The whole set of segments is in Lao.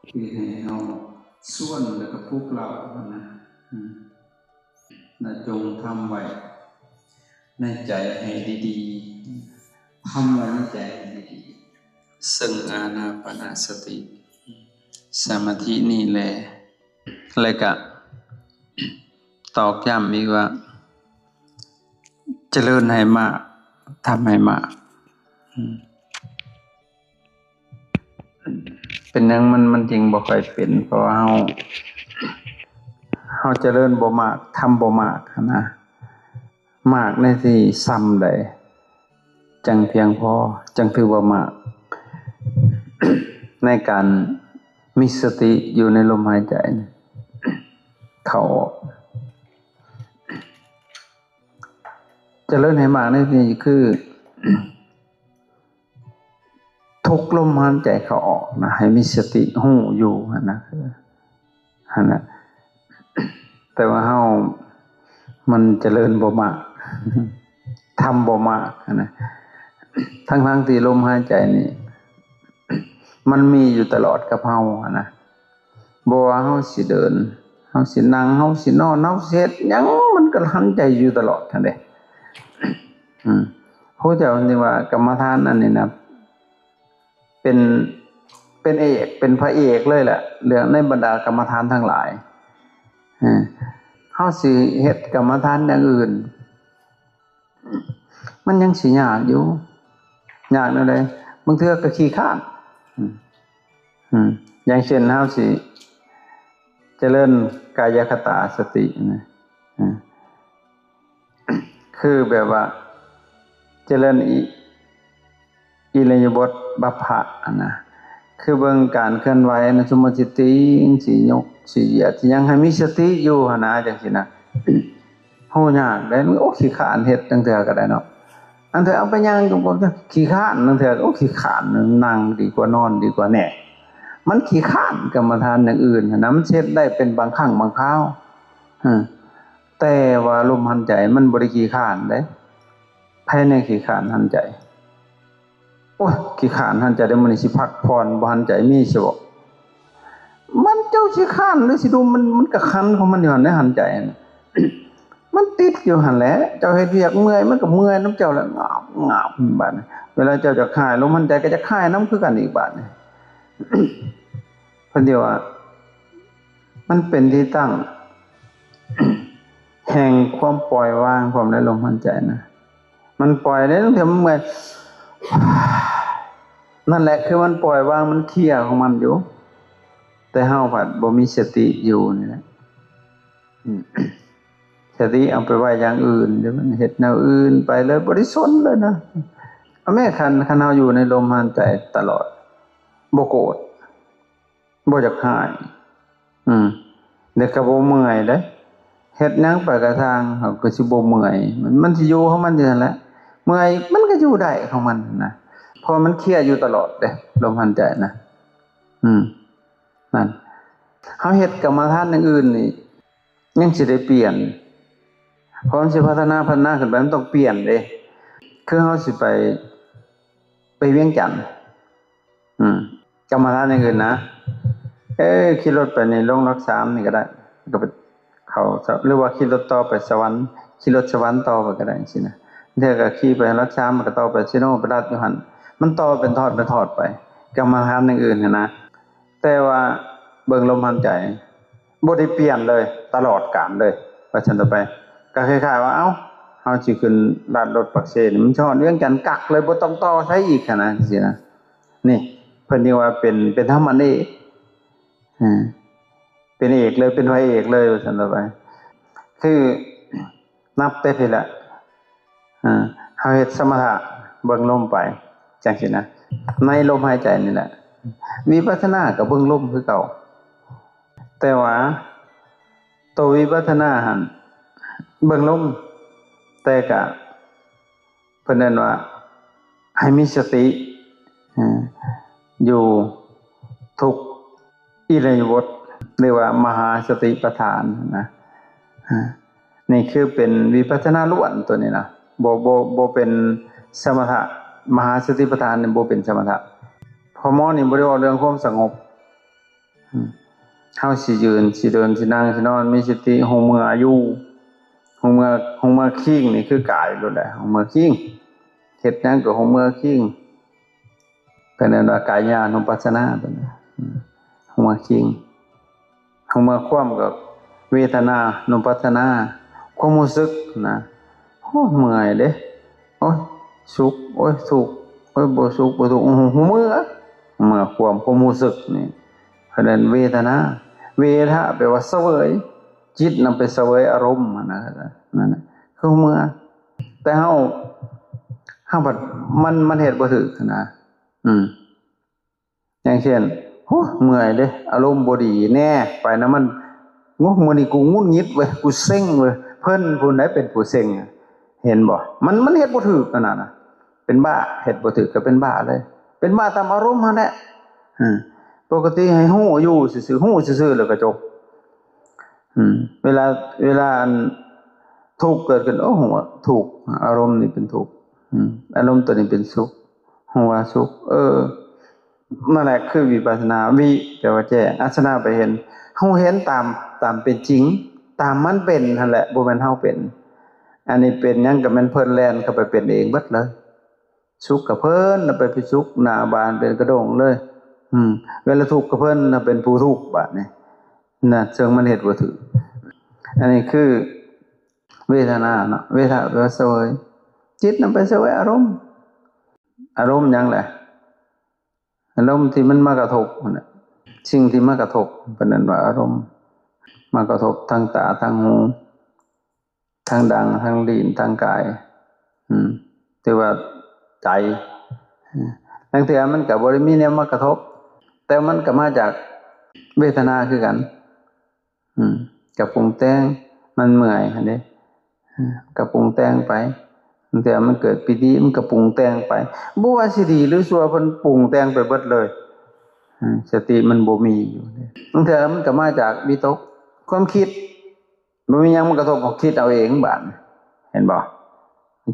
ຄືໃຫ້ເຮົາຊວນ ແລ້ວກໍປຸກເລົ້າຫັ້ນນະ. ອືມ ນະ ຈົ່ງທຳໄວ້ໃນໃຈໃຫ້ດີໆ, ທຳໄວ້ໃນໃຈໃຫ້ດີໆ ເຊິ່ງອານາປານະສະຕິ ສະມາທິນີ້ແຫຼະ. ແລ້ວກະຕອກຢ້ຳອີກວ່າ ຈະເລີນໃຫ້ມາກ, ທຳໃຫ້ມາກ. ອືມ ເປັນຫຍັງມັນ, ມັນຈຶ່ງບໍ່ຄ່ອຍເປັນ? ເພາະວ່າເຮົາ, ເຮົາຈະເລີນບໍ່ມາກ, ທຳບໍ່ມາກຫັ້ນນະ. ມາກໃນທີ່ສ່ຳໃດຈັ່ງພຽງພໍ, ຈັ່ງຖືວ່າມາກ ໃນການມີສະຕິຢູ່ໃນລົມຫາຍໃຈເຂົ້າອອກ. ຈະເລີນໃຫ້ມາກໃນທີ່ນີ້ຄື ທຸກລົມຫາຍໃຈເຂົ້າອອກນະ ໃຫ້ມີສະຕິຮູ້ຢູ່ຫັ້ນນະ, ຫັ້ນນະ. ແຕ່ວ່າເຮົາມັນຈະເລີນບໍ່ມາກ, ທຳບໍ່ມາກຫັ້ນນະ, ທັງໆທີ່ລົມຫາຍໃຈນີ້ ມັນມີຢູ່ຕະຫຼອດກັບເຮົາຫັ້ນນະ. ບໍ່ວ່າເຮົາຊິເດີນ, ເຮົາຊິນັ່ງ, ເຮົາຊິນອນ, ເຮົາຊິເຮັດຫຍັງ ມັນກໍຫັນໃຈຢູ່ຕະຫຼອດຫັ້ນເດ້. ອືມ ພະເຈົ້າເພິ່ນວ່າກຳມະຖານອັນນີ້ນະ ເປັນ, ເປັນເອກ, ເປັນພະເອກເລີຍແຫຼະ ເລື່ອງໃນບັນດາກຳມະຖານທັງຫຼາຍ. ເອີ ເຮົາຊິເຮັດກຳມະຖານຢ່າງອື່ນ ມັນຍັງຊິຍາກຢູ່. ຍາກແນວໃດ? ບາງເທື່ອກໍຂີ້ຄ້ານ. ອືມ ອືມ ຢ່າງເຊັ່ນ ເຮົາຊິຈະເລີນກາຍະຄະຕາສະຕິນະ, ອືມ ຄືແບບວ່າຈະເລີນອິ, ອິລິຍາບົດບັບພະຫັ້ນນະ, ຄືເບິ່ງການເຄື່ອນໄຫວນະ, ສົມມຸດຊິຕີງ, ຊິຍົກ, ຊິຢຽດ, ຊິຫຍັງ, ໃຫ້ມີສະຕິຢູ່ຫັ້ນນະ, ຈັ່ງຊີ້ນະ. ໂຫ ຍາກເດ້, ໂອ້ ຂີ້ຄ້ານເຮັດ ລາງເທື່ອກໍໄດ້ເນາະ. ລາງເທື່ອເອົາໄປຍ່າງຈົງກົມ ຂີ້ຄ້ານ, ລາງເທື່ອ ໂອ້ ຂີ້ຄ້ານ, ນັ່ງດີກວ່າ ນອນດີກວ່າແນ່. ມັນຂີ້ຄ້ານກຳມະຖານຢ່າງອື່ນຫັ້ນນະ, ມັນເຮັດໄດ້ເປັນບາງຄັ້ງບາງຄາວ. ເອີ ແຕ່ວ່າລົມຫັນໃຈມັນບໍ່ໄດ້ຂີ້ຄ້ານເດ້. ໃຜແນ່ຂີ້ຄ້ານຫັນໃຈ? ໂອ້ຍ ຂີ້ຄ້ານຫັນໃຈເດ້, ມື້ນີ້ຊິພັກຜ່ອນ ບໍ່ຫັນໃຈ ມີຊະບໍ? ມັນເຈົ້າຊິຄ້ານ ຫຼື ຊິດຸ່ມ ມັນ, ມັນກໍຄັນຂອງມັນຢູ່ຫັ້ນແຫຼະ ຫັນໃຈນະ. ມັນຕິດຢູ່ຫັ້ນແຫຼະ, ເຈົ້າເຮັດວຽກເມື່ອຍ ມັນກໍເມື່ອຍນຳເຈົ້າແຫຼະ, ງາບ, ງາບ ບາດນີ້. ເວລາເຈົ້າຈະຄາຍລົມຫັນໃຈ ກໍຈະຄາຍນຳຄືກັນອີກບາດນີ້. ເພິ່ນເອີ້ນວ່າ ມັນເປັນທີ່ຕັ້ງແຫ່ງຄວາມປ່ອຍວາງ ຄວາມໃນລົມຫາຍໃຈນະ. ມັນປ່ອຍໄດ້ ລາງເທື່ອມັນເມື່ອຍ. ນັ້ນແຫຼະ ຄືມັນປ່ອຍວາງ, ມັນເຄຍຂອງມັນຢູ່. ແຕ່ເຮົາພັດບໍ່ມີສະຕິຢູ່ນີ້ແຫຼະ. ອືມ ສະຕິເອົາໄປໄວ້ຢ່າງອື່ນ, ມັນເຮັດແນວອື່ນໄປເລີຍ, ບໍ່ໄດ້ສົນເລີຍນະ. ເອົາແມ້ ຄັນ, ຄັນເຮົາຢູ່ໃນລົມຫາຍໃຈຕະຫຼອດ, ບໍ່ໂກດ, ບໍ່ຢາກຮ້າຍ, ອືມ ແລ້ວກໍບໍ່ເມື່ອຍເດ້. ເຮັດຫຍັງໄປກໍຊ່າງ, ເຮົາກໍຊິບໍ່ເມື່ອຍ. ມັນ, ມັນຊິຢູ່ຂອງມັນຢູ່ຫັ້ນແຫຼະ. ເມື່ອຍມັນກໍຢູ່ໄດ້ຂອງມັນນະ, ເພາະມັນເຄຍຢູ່ຕະຫຼອດເດ້, ລົມຫາຍໃຈນະ. ອືມ ນັ້ນ, ເຮົາເຮັດກຳມະຖານຢ່າງອື່ນນີ້ ຍັງຊິໄດ້ປ່ຽນ, ເພາະມັນຊິພັດທະນາ, ພັດທະນາຂຶ້ນໄປ, ມັນຕ້ອງປ່ຽນເດ້. ຄືເຮົາຊິໄປ, ໄປວຽງຈັນ, ອືມ ກຳມະຖານຢ່າງອື່ນນະ. ເອີ ຂີ່ລົດໄປນີ້ ລົງຫຼັກສາມນີ້ກໍໄດ້, ກໍໄປເຂົ້າ ຫຼືວ່າຂີ່ລົດຕໍ່ໄປສະຫວັນ, ຂີ່ລົດສະຫວັນຕໍ່ໄປກໍໄດ້ ຈັ່ງຊີ້ນະ. ເທື່ອກໍຂີ່ໄປຫຼັກສາມ ມັນກໍຕໍ່ໄປເຊໂນ, ໄປລັດຢູ່ຫັ້ນ, ມັນຕໍ່ເປັນທອດເປັນທອດໄປ, ກຳມະຖານຢ່າງອື່ນຫັ້ນນະ. ແຕ່ວ່າເບິ່ງລົມຫາຍໃຈ ບໍ່ໄດ້ປ່ຽນເລີຍ, ຕະຫຼອດການເລີຍ ວ່າຊັ້ນຕໍ່ໄປ. ກໍຄ້າຍໆວ່າ ເອົ້າ ເຮົາຊິຂຶ້ນລັດລົດປາກເຊນີ້ ມັນຊິຮອດວຽງຈັນກັກເລີຍ, ບໍ່ຕ້ອງຕໍ່ໃສອີກຫັ້ນນະ, ຈັ່ງຊີ້ນະ. ນີ້ ເພິ່ນຈຶ່ງວ່າເປັນ, ເປັນທຳອັນເອກ, ເປັນເອກເລີຍ, ເປັນພະເອກເລີຍ ວ່າຊັ້ນຕໍ່ໄປ. ຄື ນັບແຕ່ພີ້ແຫຼະ, ເຮົາເຮັດສະມະຖະເບິ່ງລົມໄປ ຈັ່ງຊີ້ນະ, ໃນລົມຫາຍໃຈນີ້ແຫຼະ. ວິປັດສະນາກໍເບິ່ງລົມຄືເກົ່າ, ແຕ່ວ່າໂຕວິປັດສະນາຫັ້ນເບິ່ງລົມ, ແຕ່ກະ ເພິ່ນເອີ້ນວ່າໃຫ້ມີສະຕິ ເອີ ຢູ່ທຸກອິລິຍາບົດ ຫຼືວ່າມະຫາສະຕິປະທານນະ. ນີ້ຄືເປັນວິປັດສະນາລ້ວນ ໂຕນີ້ນະ, ບໍ່, ບໍ່, ບໍ່ເປັນສະມະຖະ. ມະຫາສະຕິປະທານນີ້ບໍ່ເປັນສະມະຖະ. ພໍ່ໝໍນີ້ບໍ່ໄດ້ເວົ້າເລື່ອງຄວາມສະຫງົບ, ເຮົາຊິຢືນ ຊິເດີນ ຊິນັ່ງ ຊິນອນ ມີສະຕິ ຮູ້ເມື່ອຢູ່ ຮູ້ເມື່ອ ຮູ້ເມື່ອຄີງນີ້ຄືກາຍໂລດແຫຼະ ຮູ້ເມື່ອຄີງ ເຮັດຫຍັງກໍຮູ້ເມື່ອຄີງ ເພິ່ນເອີ້ນວ່າກາຍານຸປັດສະນາ ເພິ່ນ ອືມ ຮູ້ເມື່ອຄີງ ຮູ້ເມື່ອຄວາມກໍເວທະນານຸປັດສະນາ ຄວາມຮູ້ສຶກນະ ໂອ້ ເມື່ອຍເດ້ ໂອ້ຍ ສຸກ ໂອ້ຍ ທຸກ ໂອ້ຍ ບໍ່ສຸກ ບໍ່ທຸກ ຮູ້ເມື່ອ ເມື່ອຄວາມ ຄວາມຮູ້ສຶກນີ້ ເພິ່ນເອີ້ນເວທະນາ ເວທະ ແປວ່າສະເຫວີຍ ຈິດນຳໄປສະເຫວີຍອາລົມຫັ້ນນະ ນັ້ນນະ ຄືເມື່ອ ແຕ່ເຮົາ ເຮົາພັດ ມັນ ມັນເຮັດບໍ່ຖືກຫັ້ນນະ ອືມ ຢ່າງເຊັ່ນ ໂອ້ ເມື່ອຍເດ້ ອາລົມບໍ່ດີແນ່ ໄປນຳມັນ ໂອ້ ມື້ນີ້ກູຫງຸດຫງິດເວີຍ ກູເຊັງເວີຍ ເພິ່ນພຸ້ນໃດເປັນຜູ້ເຊັງ ເຫັນບໍ່ ມັນ ມັນເຮັດບໍ່ຖືກຫັ້ນນະ ເປັນບ້າ ເຮັດບໍ່ຖືກກໍເປັນບ້າເລີຍ ເປັນບ້າຕາມອາລົມຫັ້ນແຫຼະ ເອີ ປົກກະຕິໃຫ້ຮູ້ຢູ່ຊື່ໆ ຮູ້ຊື່ໆ ແລ້ວກໍຈົບ ອືມ ເວລາ ເວລາອັນທຸກເກີດຂຶ້ນ ໂອ້ ຮູ້ວ່າທຸກ ອາລົມນີ້ເປັນທຸກ ອືມ ອາລົມຕົວນີ້ເປັນສຸກ ຮູ້ວ່າສຸກ ເອີ ນັ້ນແຫຼະຄືວິປັດສະນາ ວິ ແປວ່າແຈ້ງ ອັດສະນາ ໄປເຫັນ ຮູ້ເຫັນຕາມ ຕາມເປັນຈິງ ຕາມມັນເປັນຫັ້ນແຫຼະ ບໍ່ແມ່ນເຮົາເປັນ ອັນນີ້ເປັນຫຍັງກໍແມ່ນເພິ່ນແລ່ນເຂົ້າໄປເປັນເອງເບິດເລີຍ ສຸກກະເພິ່ນນະໄປໄປສຸກໜ້າບານເປັນກະດົງເລີຍ ອືມ ເວລາທຸກກະເພິ່ນນະເປັນຜູ້ທຸກບາດນີ້ ນະ ເຊິ່ງມັນເຮັດບໍ່ຖືກ ອັນນີ້ຄືເວທະນາເນາະ ເວທະແປວ່າສະເຫວີຍ ຈິດນຳໄປສະເຫວີຍອາລົມ ອາລົມຫຍັງແຫຼະ ອາລົມທີ່ມັນມາກະທົບຫັ້ນແຫຼະ ສິ່ງທີ່ມາກະທົບ ເພິ່ນເອີ້ນວ່າອາລົມ ມາກະທົບທາງຕາ ທາງຫູ ທາງດັງ ທາງລີ້ນ ທາງກາຍ ອືມ ຫຼືວ່າໃຈ ອືມ ລາງເທື່ອມັນກໍບໍ່ໄດ້ມີແນວມາກະທົບ ແຕ່ມັນກໍມາຈາກເວທະນາຄືກັນ ອືມ ກໍປຸງແຕ່ງ ມັນເມື່ອຍຫັ້ນເດ້ ອືມ ກໍປຸງແຕ່ງໄປ ລາງເທື່ອມັນເກີດປີຕິ ມັນກໍປຸງແຕ່ງໄປ ບໍ່ວ່າຊິດີຫຼືຊົ່ວ ເພິ່ນປຸງແຕ່ງໄປເບິດເລີຍ ອືມ ສະຕິມັນບໍ່ມີຢູ່ເດ້ ລາງເທື່ອມັນກໍມາຈາກວິຕົກ ຄວາມຄິດ ບໍ່ມີຫຍັງມັນກະທົບ ເຮົາຄິດເອົາເອງບາດນີ້ ເຫັນບໍ່?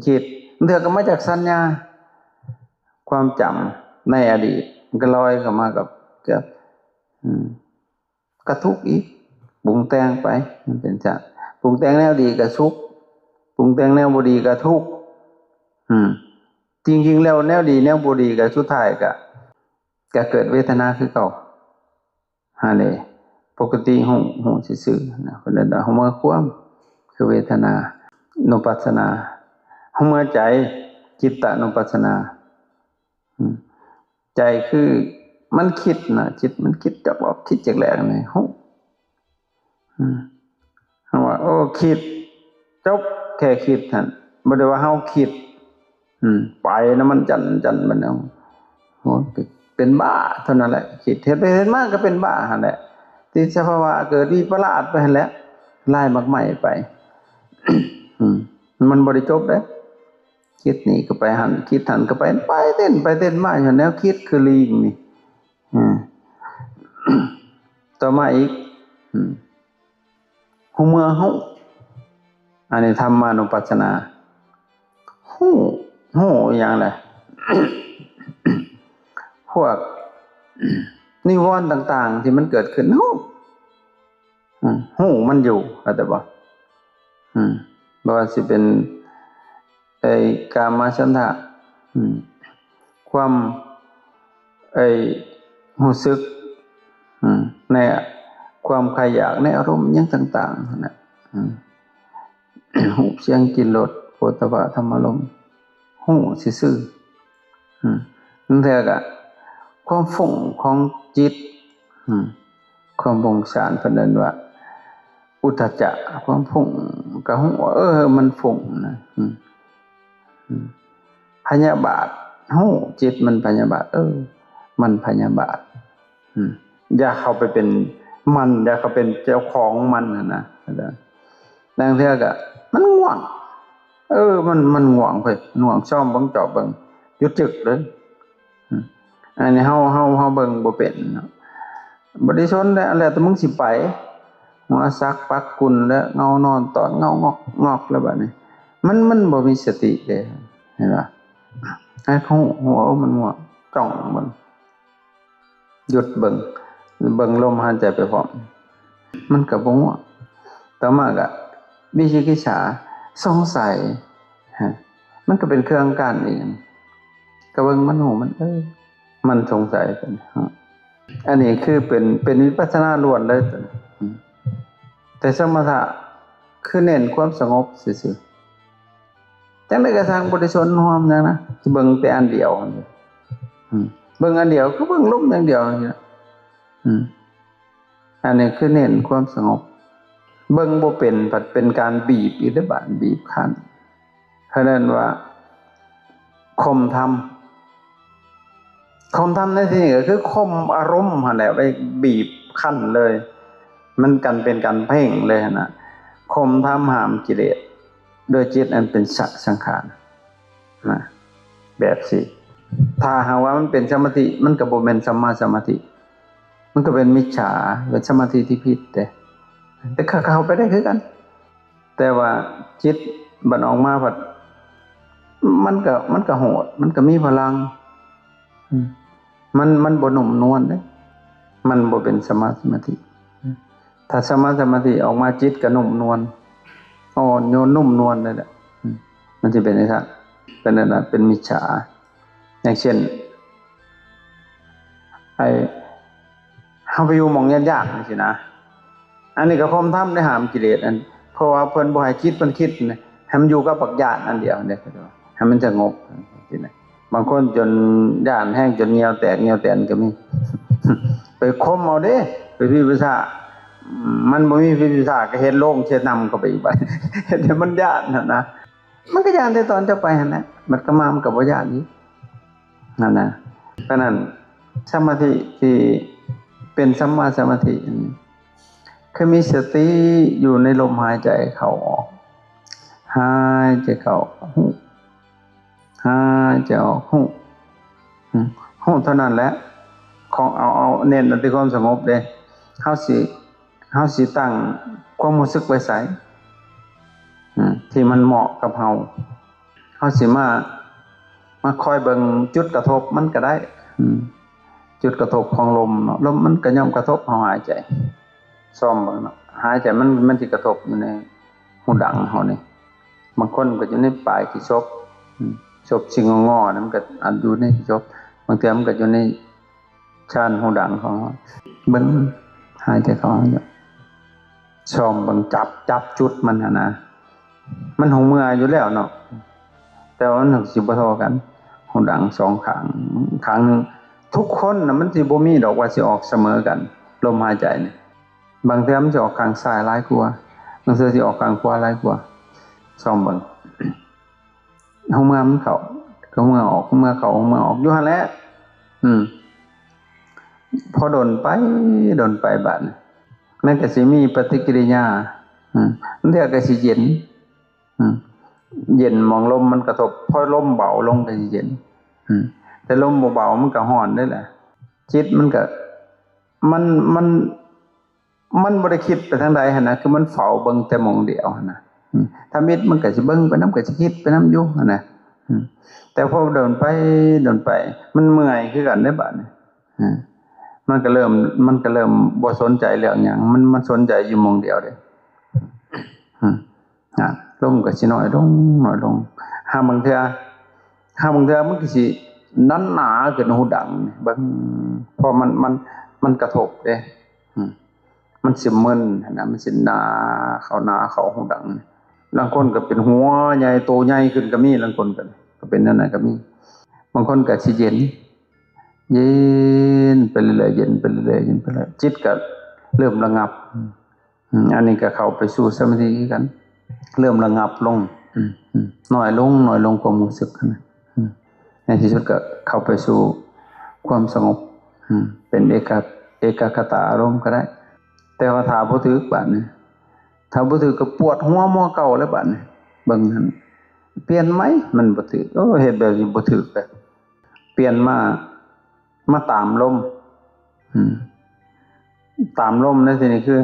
ຄິດ ບາງເທື່ອກໍມາຈາກສັນຍາ ຄວາມຈຳໃນອະດີດ ມັນກໍລອຍເຂົ້າມາກັບ ກັບ ອືມ ກໍທຸກອີກ ປຸງແຕ່ງໄປ ມັນເປັນຊັ້ນ ປຸງແຕ່ງແນວດີກໍສຸກ ປຸງແຕ່ງແນວບໍ່ດີກໍທຸກ ອືມ ຈິງໆ ແລ້ວແນວດີແນວບໍ່ດີກໍສຸດທ້າຍກໍ ກໍເກີດເວທະນາຄືເກົ່າ. ຫັ້ນເດ ປົກກະຕິຮູ້ ຮູ້ຊື່ໆນະ ເພິ່ນເອີ້ນວ່າຮູ້ເມື່ອຄວາມ ຄືເວທະນານຸປັດສະນາ ຮູ້ເມື່ອໃຈ ຈິດຕະນຸປັດສະນາ ອືມ ໃຈຄືມັນຄິດນະ ຈິດມັນຄິດຈັກອອກ ຄິດຈັກແຫຼກນີ້ ຮູ້ ອືມ ເຮົາວ່າ ໂອ້ ຄິດ ຈົບ ແຄ່ຄິດຫັ້ນ ບໍ່ໄດ້ວ່າເຮົາຄິດ ອືມ ໄປນຳມັນຈັນໆ ບັດນີ້ ໂອ້ ເປັນບ້າເທົ່ານັ້ນແຫຼະ ຄິດ ເຮັດໄປເຮັດມາກໍເປັນບ້າຫັ້ນແຫຼະ ຕິດສະພາວະເກີດວິປະລາດໄປຫັ້ນແຫຼະ ລາຍໝາກໄມ້ໄປ ອືມ ມັນບໍ່ໄດ້ຈົບເດ້ ຄິດນີ້ກໍໄປຫັ້ນ ຄິດຫັ້ນກໍໄປ ໄປເຕັ້ນໄປເຕັ້ນມາຢູ່ແນວຄິດຄືລີງນີ້ ອືມ ຕໍ່ມາອີກ ອືມ ຮູ້ເມື່ອຮູ້ ອັນນີ້ທຳມານຸປັດສະນາ ຮູ້ ຮູ້ອີ່ຫຍັງລະ ພວກນິວອນຕ່າງໆທີ່ມັນເກີດຂຶ້ນ ຮູ້ ອືມ ຮູ້ມັນຢູ່ ເຂົ້າໃຈບໍ່? ອືມ ບໍ່ວ່າຊິເປັນ ໄອ້ກາມະສັນທະ ອືມ ຄວາມ ໄອ້ຮູ້ສຶກ ອືມ ໃນຄວາມໃຄ່ຢາກ ໃນອາລົມຫຍັງຕ່າງໆຫັ້ນນະ ອືມ ຮູບ ສຽງ ກິ່ນ ລົດ ໂຜດຖະພະ ທຳມາລົມ ຮູ້ຊື່ໆ ອືມ ບາງເທື່ອກະຄວາມຟຸ້ງຂອງຈິດ ອືມ ຄວາມຟຸ້ງຊານ ເພິ່ນເອີ້ນວ່າອຸດທະຈະ ຄວາມຟຸ້ງ ກະຮູ້ວ່າ ເອີ ມັນຟຸ້ງນະ ອືມ ອືມ ພະຍາບາດ ຮູ້ ຈິດມັນພະຍາບາດ ເອີ ມັນພະຍາບາດ ອືມ ຢ່າເຂົ້າໄປເປັນມັນ ຢ່າເຂົ້າເປັນເຈົ້າຂອງມັນຫັ້ນນະ ລາງເທື່ອກະມັນງ່ວງ ເອີ ມັນ ມັນງ່ວງເວີ້ຍ ມັນງ່ວງ ຊອມເບິ່ງ ຈອບເບິ່ງ ຢຸດຈຶກເລີຍ ອືມ ອັນນີ້ເຮົາ ເຮົາ ເຮົາເບິ່ງບໍ່ເປັນເນາະ ບໍ່ໄດ້ສົນແລ້ວ ແລ້ວແຕ່ມຶງຊິໄປ ຫົວສັກປັກກຸນ ແລ້ວເງົານອນຕອດເງົາງອກໆ ແລ້ວບາດນີ້ ມັນ ມັນບໍ່ມີສະຕິເດ້ ເຫັນບໍ່? ໃຫ້ຮູ້ ຮູ້ວ່າ ໂອ້ ມັນງ່ວງ ຈ້ອງເບິ່ງ ຢຸດເບິ່ງ ເບິ່ງລົມຫາຍໃຈໄປພ້ອມ ມັນກໍບໍ່ງ່ວງ. ຕໍ່ມາກໍວິຈິກິດສາ ສົງໄສ ຮະ ມັນກໍເປັນເຄື່ອງກັ້ນອີກ. ກໍເບິ່ງມັນຮູ້ມັນ ເອີ ມັນສົງໄສຕົວນີ້ ຮະ ອັນນີ້ຄືເປັນ ເປັນວິປັດສະນາລ້ວນເລີຍຕົວນີ້. ອືມ ແຕ່ສະມະຖະຄືເນັ້ນຄວາມສະຫງົບຊື່ໆ. ຈັ່ງໃດກໍຊ່າງ ບໍ່ໄດ້ສົນຮວມຫຍັງນະ ຊິເບິ່ງແຕ່ອັນດຽວ. ອືມ ເບິ່ງອັນດຽວ ຄືເບິ່ງລົມຢ່າງດຽວນີ້ນະ. ອືມ ອັນນີ້ຄືເນັ້ນຄວາມສະຫງົບ. ເບິ່ງບໍ່ເປັນ ພັດເປັນການບີບອີກເດ້ ບາດບີບຄັ້ນ. ເຂົາເອີ້ນວ່າຂົ່ມທຳ. ຂົ່ມທຳໃນທີ່ນີ້ກໍຄືຂົ່ມອາລົມຫັ້ນແຫຼະ ໄວ້ບີບຄັ້ນເລີຍ. ມັນກັນເປັນການເພ່ງເລີຍຫັ້ນນະ. ຂົ່ມທຳຫ້າມກິເລດ ໂດຍຈິດອັນເປັນສະສັງຂານນະ ແບບຊີ້. ຖ້າຫາກວ່າມັນເປັນສະມາທິ ມັນກໍບໍ່ແມ່ນສຳມາສະມາທິ ມັນກໍເປັນມິດຈາ ເປັນສະມາທິທີ່ຜິດເດ້. ແຕ່ກໍເຂົ້າໄປໄດ້ຄືກັນ ແຕ່ວ່າຈິດບັດອອກມາພັດ ມັນກໍ ມັນກໍໂຫດ ມັນກໍມີພະລັງ. ອືມ ມັນ ມັນບໍ່ນຸ້ມນວນເດ້ ມັນບໍ່ເປັນສຳມາສະມາທິ. ອືມ ຖ້າສຳມາສະມາທິອອກມາ ຈິດກໍນຸ້ມນວນ ອ່ອນໂຍນນຸ້ມນວນເລີຍແຫຼະ. ອືມ ມັນຊິເປັນຈັ່ງຊັ້ນ ເປັນອັນນັ້ນ ເປັນມິດຈາ. ຢ່າງເຊັ່ນ ໄອ້ ເຮົາໄປຢູ່ໝ່ອງຢ້ານໆ ຈັ່ງຊີ້ນະ ອັນນີ້ກໍພົມທຳໄດ້ຫ້າມກິເລດ ອັນ ເພາະວ່າເພິ່ນບໍ່ໃຫ້ຈິດມັນຄິດນະ ໃຫ້ມັນຢູ່ກັບບັກຢ້ານອັນດຽວນີ້ ໃຫ້ມັນສະຫງົບ ຈັ່ງຊີ້ນະ. ບາງຄົນຈົນຢ້ານແຮງ ຈົນຍ່ຽວແຕກຍ່ຽວແຕນກໍມີ. ໄປຂົ່ມເອົາເດ້ ໄປພິມພິຊາ ມັນບໍ່ມີພິມພິຊາກໍເຮັດໂລງເຮັດນ້ຳເຂົ້າໄປອີກ ບາດເຮັດໃຫ້ມັນຢ້ານຫັ້ນນະ. ມັນກໍຢ້ານແຕ່ຕອນຈະໄປຫັ້ນແຫຼະ ບັດກັບມາມັນກໍບໍ່ຢ້ານອີກ. ນັ້ນນະ ເພາະນັ້ນສະມາທິທີ່ເປັນສຳມາສະມາທິ ຄືມີສະຕິຢູ່ໃນລົມຫາຍໃຈເຂົ້າອອກ ຫາຍໃຈເຂົ້າຮູ້ ຫາຍໃຈອອກຮູ້ ອືມ ຮູ້ເທົ່ານັ້ນແຫຼະ. ຂອງເອົາ ເອົາເນັ້ນທີ່ຄວາມສະຫງົບເດ້ ເຮົາຊິ ເຮົາຊິຕັ້ງຄວາມຮູ້ສຶກໄວ້ໃສ ອືມ ທີ່ມັນເໝາະກັບເຮົາ ເຮົາຊິມາ ມາຄອຍເບິ່ງຈຸດກະທົບມັນກໍໄດ້ ອືມ ຈຸດກະທົບຂອງລົມເນາະ ລົມມັນກໍຍ່ອມກະທົບເຮົາຫາຍໃຈ. ຊອມເບິ່ງເນາະ ຫາຍໃຈມັນ ມັນຊິກະທົບຢູ່ໃນຫູດັງເຮົານີ້ ບາງຄົນກໍຢູ່ໃນປາຍຂີ້ສົບ ອືມ ສົບຊິງງໍໆ ນັ້ນມັນກໍອາດຢູ່ໃນຂີ້ສົບ ບາງເທື່ອມັນກໍຢູ່ໃນ ຊານຫູດັງຂອງເຮົາ ເບິ່ງ ຫາຍໃຈເຂົ້າອອກ ຊອມເບິ່ງ ຈັບ ຈັບຈຸດມັນຫັ້ນນະ ມັນຫູເມື່ອຢູ່ແລ້ວເນາະ ແຕ່ວ່າມັນຊິບໍ່ທໍ່ກັນ ຫູດັງສອງຂ້າງ ຂ້າງໜຶ່ງ ທຸກຄົນນະ ມັນຊິບໍ່ມີດອກວ່າຊິອອກສະເໝີກັນ ລົມຫາຍໃຈນີ້ ບາງເທື່ອມັນຊິອອກຂ້າງຊ້າຍຫຼາຍກວ່າ ບາງເທື່ອຊິອອກຂ້າງຂວາຫຼາຍກວ່າ ຊອມເບິ່ງ. ຫູເມື່ອມັນເຂົ້າ ຫູເມື່ອອອກ ຫູເມື່ອເຂົ້າ ຫູເມື່ອອອກ ຢູ່ຫັ້ນແຫຼະ ອືມ ພໍດົນໄປ ດົນໄປບາດນີ້ ມັນກໍຊິມີປະຕິກິລິຍາ ອືມ ບາງເທື່ອກໍຊິເຢັນ ອືມ ເຢັນໝ່ອງລົມມັນກະທົບ ພໍລົມເບົາລົງກໍຊິເຢັນ ອືມ ແຕ່ລົມບໍ່ເບົາມັນກໍຮ້ອນເດ້ລະ ຈິດມັນກໍ ມັນ ມັນ ມັນບໍ່ໄດ້ຄິດໄປທາງໃດຫັ້ນນະ ຄືມັນເຝົ້າເບິ່ງແຕ່ໝ່ອງດຽວຫັ້ນນະ ອືມ ທຳອິດມັນກໍຊິເບິ່ງໄປນຳ ກໍຊິຄິດໄປນຳຢູ່ຫັ້ນນະ ອືມ ແຕ່ພໍດົນໄປ ດົນໄປ ມັນເມື່ອຍຄືກັນເດ້ບາດນີ້ ອືມ ມັນກໍເລີ່ມ ມັນກໍເລີ່ມບໍ່ສົນໃຈເລື່ອງຫຍັງ ມັນ ມັນສົນໃຈຢູ່ໝ່ອງດຽວເດ້ ອືມ ນະ ລົມກໍຊິນ້ອຍລົງ ນ້ອຍລົງ ຫາບາງເທື່ອ ຫາບາງເທື່ອມັນກໍຊິໜາໆ ຂຶ້ນຫູດັງ ເບິ່ງ ເພາະມັນ ມັນ ມັນກະທົບເດ້ ອືມ ມັນຊິມຶນຫັ້ນນະ ມັນຊິໜາເຂົ້າ ໜາເຂົ້າຫູດັງ ລາງຄົນກໍເປັນຫົວໃຫຍ່ ໂຕໃຫຍ່ຂຶ້ນກໍມີ ລາງຄົນກໍ ກໍເປັນແນວນັ້ນກໍມີ ບາງຄົນກໍຊິເຢັນ ເຢັນໄປເລື້ອຍໆ ເຢັນໄປເລື້ອຍໆ ເຢັນໄປເລື້ອຍ ຈິດກໍເລີ່ມລະງັບ ອືມ ອັນນີ້ກໍເຂົ້າໄປສູ່ສະມາທິຄືກັນ ເລີ່ມລະງັບລົງ ອືມ ອືມ ນ້ອຍລົງ ນ້ອຍລົງຄວາມຮູ້ສຶກຫັ້ນນະ ອືມ ໃນທີ່ສຸດກໍເຂົ້າໄປສູ່ຄວາມສະຫງົບ ອືມ ເປັນເອກະ ເອກະຄະຕາອາລົມກໍໄດ້ ແຕ່ວ່າຖ້າບໍ່ຖືກບາດນີ້ ຖ້າບໍ່ຖືກກໍປວດຫົວໝໍເກົ່າແລ້ວບາດນີ້ ເບິ່ງຫັ້ນ ປ່ຽນໃໝ່ ມັນບໍ່ຖືກ ໂອ້ ເຮັດແບບນີ້ບໍ່ຖືກເລີຍ ປ່ຽນມາ ມາຕາມລົມ ອືມ ຕາມລົມໃນທີ່ນີ້ຄື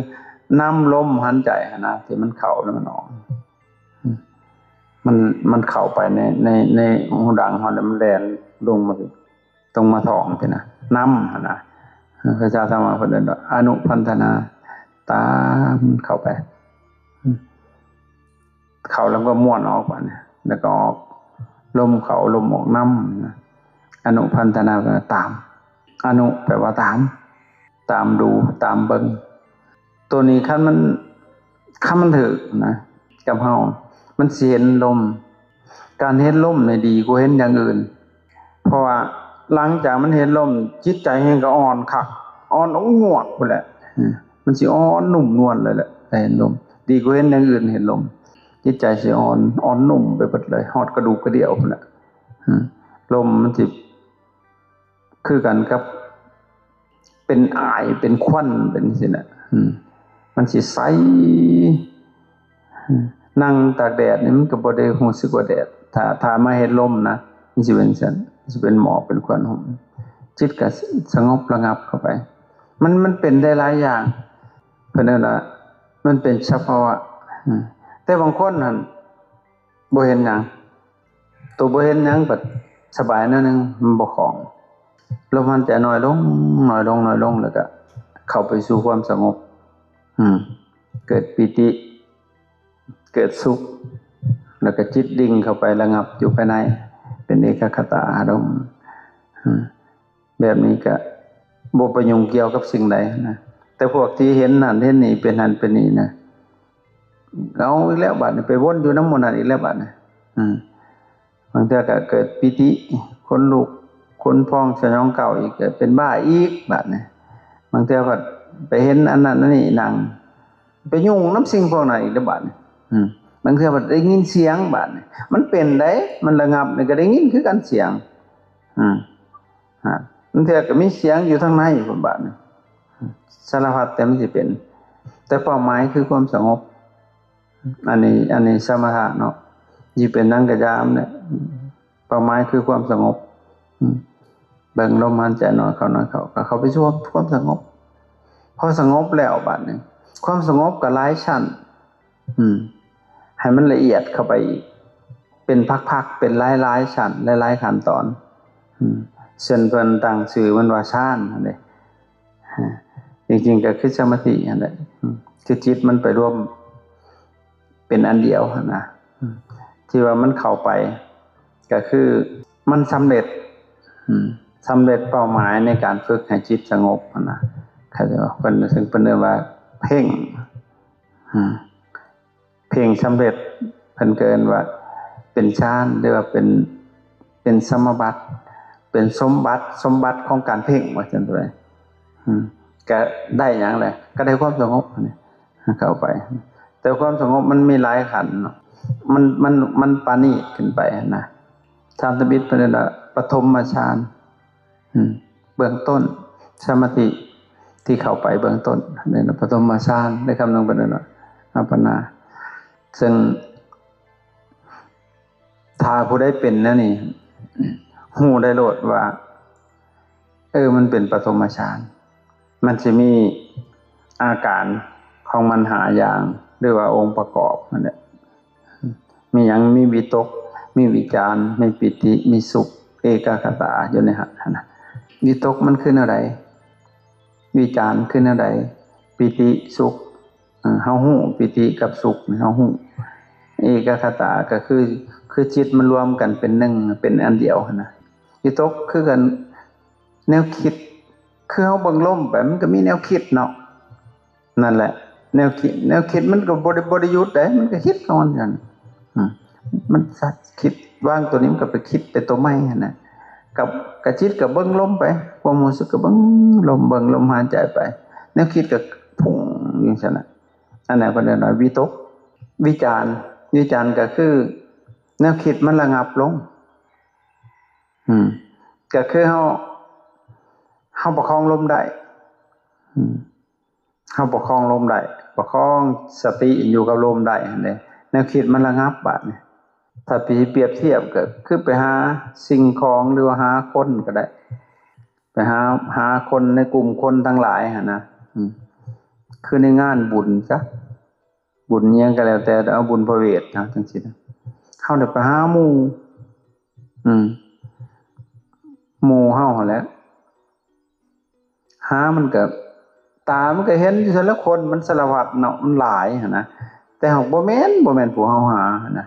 ນຳລົມຫາຍໃຈຫັ້ນນະ ທີ່ມັນເຂົ້າແລ້ວມັນອອກ ອືມ ມັນ ມັນເຂົ້າໄປໃນ ໃນ ໃນຫູດັງເຮົາ ແລ້ວມັນແລ່ນລົງມາ ລົງມາທ້ອງຊີ້ນະ ນຳຫັ້ນນະ ພາສາທຳມະເພິ່ນເອີ້ນວ່າອະນຸພັນທະນາ ຕາມເຂົ້າໄປ ເຂົ້າແລ້ວກໍມ້ວນອອກ ບາດນີ້ ແລ້ວກໍອອກ ລົມເຂົ້າລົມອອກນຳນະ. ອະນຸພັນທະນາ ແປວ່າຕາມ ອະນຸ ແປວ່າຕາມ ຕາມດູ ຕາມເບິ່ງ. ໂຕນີ້ຄັນມັນ ຄັນມັນຖືກນະ ກັບເຮົາ ມັນຊິເຫັນລົມ. ການເຫັນລົມນີ້ດີກວ່າເຫັນຢ່າງອື່ນ ເພາະວ່າຫຼັງຈາກມັນເຫັນລົມ ຈິດໃຈແຮ່ງກໍອ່ອນຄັກ ອ່ອນອົງງວກພຸ້ນແຫຼະ. ເອີ ມັນຊິອ່ອນນຸ້ມນວນເລີຍແຫຼະ ໄດ້ເຫັນລົມ ດີກວ່າເຫັນຢ່າງອື່ນ. ເຫັນລົມ ຈິດໃຈຊິອ່ອນ ອ່ອນນຸ້ມໄປເບິດເລີຍ ຮອດກະດູກກະດຽວພຸ້ນແຫຼະ. ເອີ ລົມມັນຊິ ຄືກັນກັບເປັນອາຍ ເປັນຄວັນ ເປັນຈັ່ງຊີ້ນະ. ອືມ ມັນຊິໃສ ອືມ ນັ່ງຕາກແດດນີ້ມັນກໍບໍ່ໄດ້ຮູ້ສຶກວ່າແດດ ຖ້າ ຖ້າມາເຮັດລົມນະ ມັນຊິເປັນຊັ້ນ ຊິເປັນໝອກເປັນຄວັນ ຈິດກໍສະຫງົບລະງັບເຂົ້າໄປ. ມັນ ມັນເປັນໄດ້ຫຼາຍຢ່າງ ເພິ່ນເອີ້ນວ່າມັນເປັນສະພາວະ. ອືມ ແຕ່ບາງຄົນຫັ້ນ ບໍ່ເຫັນຫຍັງ ໂຕບໍ່ເຫັນຫຍັງ ບັດສະບາຍໜ້ອຍໜຶ່ງ ມັນບໍ່ຄ່ອງ. ລົມຫາຍໃຈໜ້ອຍລົງ ໜ້ອຍລົງ ໜ້ອຍລົງ ແລ້ວກະເຂົ້າໄປສູ່ຄວາມສະຫງົບ. ອືມ ເກີດປີຕິ ເກີດສຸກ ແລ້ວກະຈິດດິ່ງເຂົ້າໄປລະງັບຢູ່ພາຍໃນ ເປັນເອກະຄະຕາອາລົມ. ອືມ ແບບນີ້ກະບໍ່ໄປຫຍຸ້ງກ່ຽວກັບສິ່ງໃດນະ. ແຕ່ພວກທີ່ເຫັນນັ້ນເຫັນນີ້ ເປັນຫັ້ນເປັນນີ້ນະ ເອົາອີກແລ້ວບາດນີ້ ໄປວົນຢູ່ນຳໝູ່ນັ້ນອີກແລ້ວບາດນີ້. ອືມ ບາງເທື່ອກໍເກີດປີຕິ ຂົນລຸກ ຂົນພອງ ສະຫຍອງກ້າວອີກ ກໍເປັນບ້າອີກບາດນີ້. ບາງເທື່ອພັດໄປເຫັນອັນນັ້ນອັນນີ້ນັ່ງ ໄປຫຍຸ້ງນຳສິ່ງພວກນັ້ນອີກເດ້ບາດນີ້. ອືມ ບາງເທື່ອພັດໄດ້ຍິນສຽງບາດນີ້ ມັນເປັນໄດ໋ ມັນລະງັບນີ້ກໍໄດ້ຍິນຄືກັນສຽງ. ອືມ ຮະ ບາງເທື່ອກໍມີສຽງຢູ່ທາງໃນພຸ້ນບາດນີ້ ສາລະພັດແຕ່ມັນຊິເປັນ ແຕ່ເປົ້າໝາຍຄືຄວາມສະຫງົບ. ອັນນີ້ ອັນນີ້ສະມະຖະເນາະ ຊິເປັນຫຍັງກໍຢ່າແຫຼະ ເປົ້າໝາຍຄືຄວາມສະຫງົບ. ອືມ ເບິ່ງລົມຫາຍໃຈໜ້ອຍເຂົ້າ ໜ້ອຍເຂົ້າ ກໍເຂົ້າໄປສູ່ຄວາມສະຫງົບ. ພໍສະຫງົບແລ້ວບາດນີ້ ຄວາມສະຫງົບກໍຫຼາຍຊັ້ນ. ອືມ ໃຫ້ມັນລະອຽດເຂົ້າໄປອີກ ເປັນພັກໆ ເປັນຫຼາຍໆຊັ້ນ ຫຼາຍໆຂັ້ນຕອນ. ອືມ ເຊັ່ນເພິ່ນຕັ້ງຊື່ມັນວ່າຊານຫັ້ນເດ້ ຮະ ຈິງໆກໍຄືສະມາທິຫັ້ນແຫຼະ. ອືມ ຄືຈິດມັນໄປລວມເປັນອັນດຽວຫັ້ນນະ. ອືມ ທີ່ວ່າມັນເຂົ້າໄປກໍຄືມັນສຳເລັດ ອືມ ສຳເລັດເປົ້າໝາຍໃນການຝຶກໃຫ້ຈິດສະຫງົບຫັ້ນນະ. ເຂົາເຈົ້າ ເພິ່ນ ເຊິ່ງເພິ່ນເອີ້ນວ່າເພັ່ງ ອືມ ເພັ່ງສຳເລັດ ເພິ່ນກໍເອີ້ນວ່າເປັນຊານ ຫຼືວ່າເປັນ ເປັນສະມາບັດ ເປັນສົມບັດ ສົມບັດຂອງການເພັ່ງ ວ່າຊັ້ນເຖາະ. ອືມ ກໍໄດ້ຫຍັງແຫຼະ ກໍໄດ້ຄວາມສະຫງົບນີ້ເຂົ້າໄປ. ແຕ່ຄວາມສະຫງົບມັນມີຫຼາຍຂັ້ນເນາະ ມັນ ມັນ ມັນປານີດຂຶ້ນໄປຫັ້ນນະ. ສານທຳອິດເພິ່ນເອີ້ນວ່າປະຖົມມະຊານ ອືມ ເບື້ອງຕົ້ນ ສະມາທິທີ່ເຂົ້າໄປເບື້ອງຕົ້ນ ເອີ້ນວ່າປະຖົມມະຊານ ໃນຄຳໜຶ່ງເພິ່ນເອີ້ນວ່າອັບປະນາ. ເຊິ່ງຖ້າຜູ້ໃດເປັນແນວນີ້ ຮູ້ໄດ້ໂລດວ່າ ເອີ ມັນເປັນປະຖົມມະຊານ ມັນຊິມີອາການຂອງມັນຫ້າຢ່າງ ຫຼືວ່າອົງປະກອບຫັ້ນແຫຼະ. ມີຫຍັງ? ມີວິຕົກ ມີວິຈານ ມີປີຕິ ມີສຸກ ເອກະຄະຕາຢູ່ໃນຫັ້ນຫັ້ນນະ. ວິຕົກມັນຄືແນວໃດ? ວິຈານຄືແນວໃດ? ປີຕິ ສຸກ ເອີ ເຮົາຮູ້ປີຕິກັບສຸກນີ້ເຮົາຮູ້. ເອກະຄະຕາກໍຄື ຄືຈິດມັນລວມກັນເປັນໜຶ່ງ ເປັນອັນດຽວຫັ້ນນະ. ວິຕົກຄືກັນ ແນວຄິດ ຄືເຮົາເບິ່ງລົມໄປ ມັນກໍມີແນວຄິດເນາະ. ນັ້ນແຫຼະ ແນວຄິດ ແນວຄິດມັນກໍບໍ່ໄດ້ ບໍ່ໄດ້ຢຸດເດ້ ມັນກໍຄິດຂອງມັນຢູ່ຫັ້ນ. ອືມ ມັນສັກຄິດ ວາງຕົວນີ້ ມັນກໍໄປຄິດໄປຕົວໃໝ່ຫັ້ນນະ. ກັບ ກັບຈິດກໍເບິ່ງລົມໄປ ຄວາມຮູ້ສຶກກໍເບິ່ງລົມ ເບິ່ງລົມຫາຍໃຈໄປ ແນວຄິດກໍພຸ່ງຢູ່ຊັ້ນນະ. ອັນນັ້ນເພິ່ນເອີ້ນວ່າວິຕົກ. ວິຈານ ວິຈານກໍຄືແນວຄິດມັນລະງັບລົງ. ອືມ ກໍຄືເຮົາ ເຮົາປະຄອງລົມໄດ້ ອືມ ເຮົາປະຄອງລົມໄດ້ ປະຄອງສະຕິຢູ່ກັບລົມໄດ້ຫັ້ນເດ້ ແນວຄິດມັນລະງັບບາດນີ້. ຖ້າໄປປຽບທຽບກໍຄືໄປຫາສິ່ງຂອງ ຫຼືວ່າຫາຄົນກໍໄດ້ ໄປຫາ ຫາຄົນໃນກຸ່ມຄົນທັງຫຼາຍຫັ້ນນະ. ອືມ ຄືໃນງານບຸນຊະ ບຸນຫຍັງກໍແລ້ວແຕ່ ເອົາບຸນພະເວດນະ ຈັ່ງຊີ້ນະ ເຮົາໄດ້ໄປຫາໝູ່ ອືມ ໝູ່ເຮົາຫັ້ນແຫຼະ ຫາມັນກໍ ຕາມັນກໍເຫັນຢູ່ຊັ້ນແຫຼະ ຄົນມັນສາລະພັດເນາະ ມັນຫຼາຍຫັ້ນນະ ແຕ່ຫາກບໍ່ແມ່ນ ບໍ່ແມ່ນຜູ້ເຮົາຫາຫັ້ນນະ.